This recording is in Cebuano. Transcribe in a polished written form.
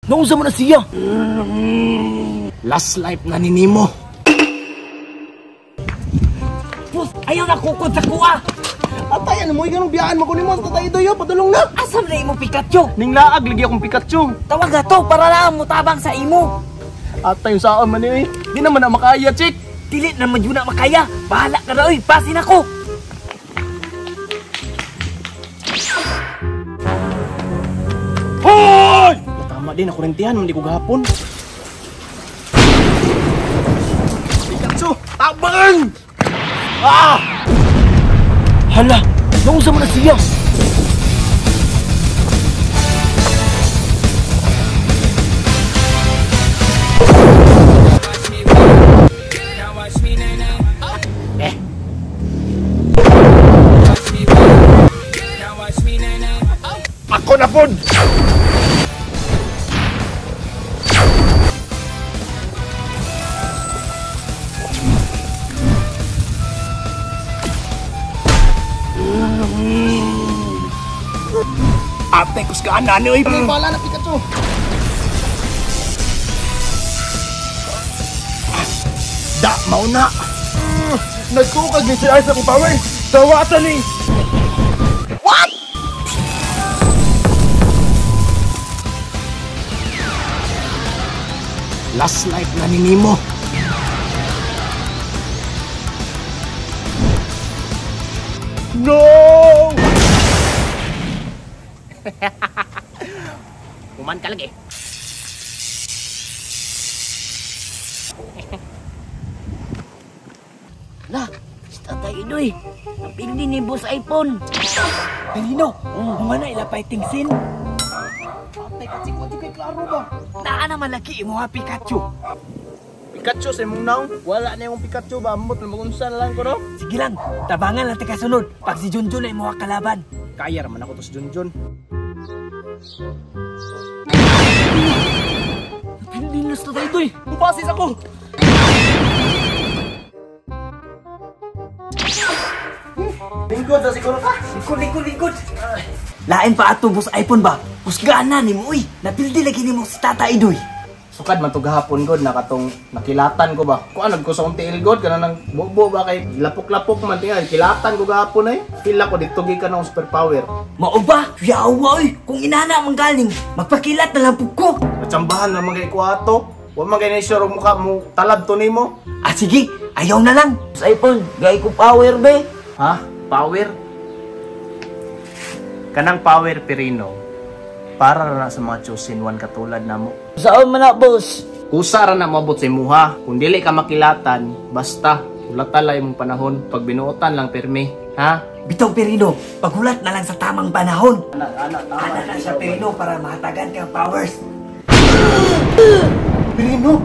Naunsa man na siya? Last life na ni Nemo. Boss, ayaw na kukod sa kuha. Atay, ano mo? Ganong biyaan mo ko ni mo. Tatay Idoy, padulong na. Asam na imo Pikachu? Ning laag, lagi akong Pikachu. Tawag na to para lang mutabang sa imo. Atay, yung saan man eh. Di naman na makaya, chick. Dili naman yun na makaya. Bahala ka na, oy. Pasin ako. Hoy! Tama din, nakurintihan. Hindi ko gahapon. Pikachu, tabang! Ah! Hala, naunsa man na siya? Eh. Ako na pod. Ate, kusgaan na niyo. Bala na Pikachu. Da, mauna. Nagtukag ni si Arsa kong power. Dawatan ni. What? Last life na ni Nemo. No! Uman ka lagi. Lah, si Tatay Idoy. Napili ni Boss iPhone. Perino, oh, na ila fighting scene. Atay, kasi ko kay klaro ba? Naa naman lagi imo ha, Pikachu. Pikachu sa imong naong. Wala na yung Pikachu ba? Ambot na magunsa na lang ko, no? Sige lang, tabangan lang kasunod. Pag si Junjun na imo kalaban. Kaya raman ako to si Junjun. Napili na si Tatay Idoy. Bupasis ako! Lingkod sa siguro ka. Lingkod, lingkod, lingkod. Lain pa ato, Boss iPhone ba? Husgaan na ni mo, uy. Napildi lagi ni mo si Tata Idoy. Sukad man to gahapon god na katong nakilatan ko ba. Kuan ko sa akong tiil god kana nang bubo ba kay lapok-lapok man tingal kilatan ko gahapon ay. Feel ako dito gikan akong superpower. Mao ba? Yawa oy, kung inana man galing, magpakilat na lang pud ko. Natsambahan na man kay ko ato. Wa man kay ni sure og mukha mo talab to nimo. Ah sige, ayaw na lang. Sa iPhone, gay ko power be. Ha? Power? Kanang power Perino. Para ra na sa mga chosen one katulad namo. Saan man na, boss? Kusa ra na moabot sa imuha. Kung dili ka makilatan, basta hulata lang imong panahon. Pag binuotan lang pirmi, ha? Bitaw Perino, paghulat na lang sa tamang panahon. Ana, ana, tama. Ana na siya Perino para mahatagan kang powers. Perino!